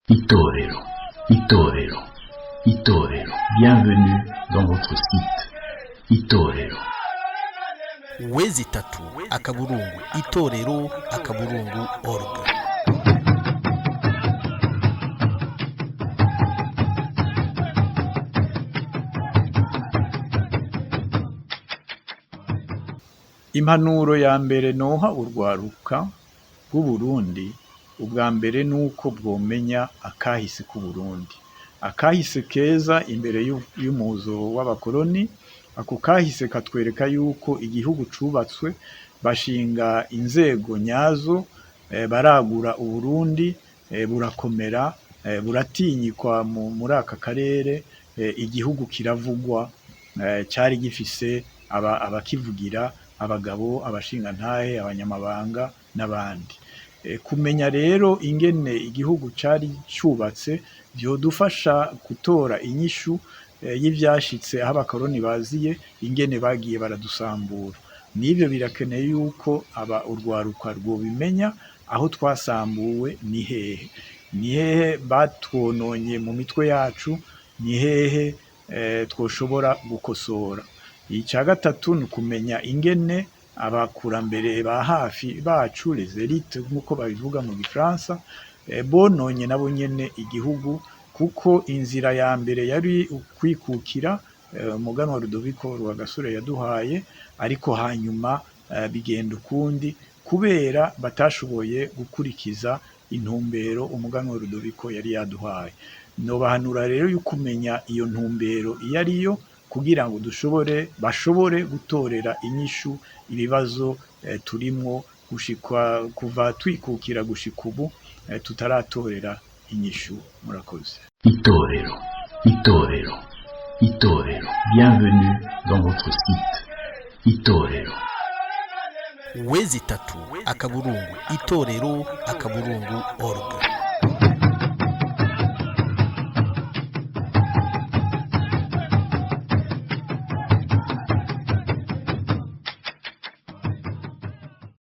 Itorero, Itorero, Itorero. Bienvenue dans votre site Itorero. www.itorero.org. Impanuro ya mbere noha urwaruka rw'Uburundi, ubwa mbere nuko bwomenya akahise k'Uburundi. Akahise keza imbere y'umuzo w'abakoroni, ako kahise katwereka yuko igihugu cubatswe, bashinga inzego nyazo, baragura Uburundi, burakomera, buratinyikwa muri aka karere, igihugu kiravugwa, cari gifise abakivugira, abagabo, abashingantahe, abanyamabanga n'abandi. Kumenya rero ingene igihugu cari cubatse vyodufasha gutora inyishu y'ivyashitse aho abakoroni baziye, ingene bagiye baradusambura. N'ivyo birakeneye yuko aba urwaruka rwobimenya, aho twasambuwe ni hehe? Ni hehe batwononye mu mitwe yacu? Ni hehe twoshobora gukosora? Ica gatatu ni ukumenya ingene abakurambere ba hafi bacu, les élites nk'uko babivuga mu gifaransa, bononye nabo nyene igihugu, kuko inzira ya mbere yari ukwikukira, umuganwa Rudoviko Rwagasore yaduhaye, ariko hanyuma bigenda ukundi kubera batashoboye gukurikiza intumbero umuganwa Rudoviko yari yaduhaye. Nobahanura rero y'ukumenya iyo ntumbero iyo ariyo, kugira ngo dushobore bashobore gutorera inyishu ibibazo turimwo gushikwa kuva twikukira gushika ubu, tutaratorera inyishu. Murakoze. Itorero, Itorero, Itorero. Bienvenue dans votre site Itorero. www.itorero.org.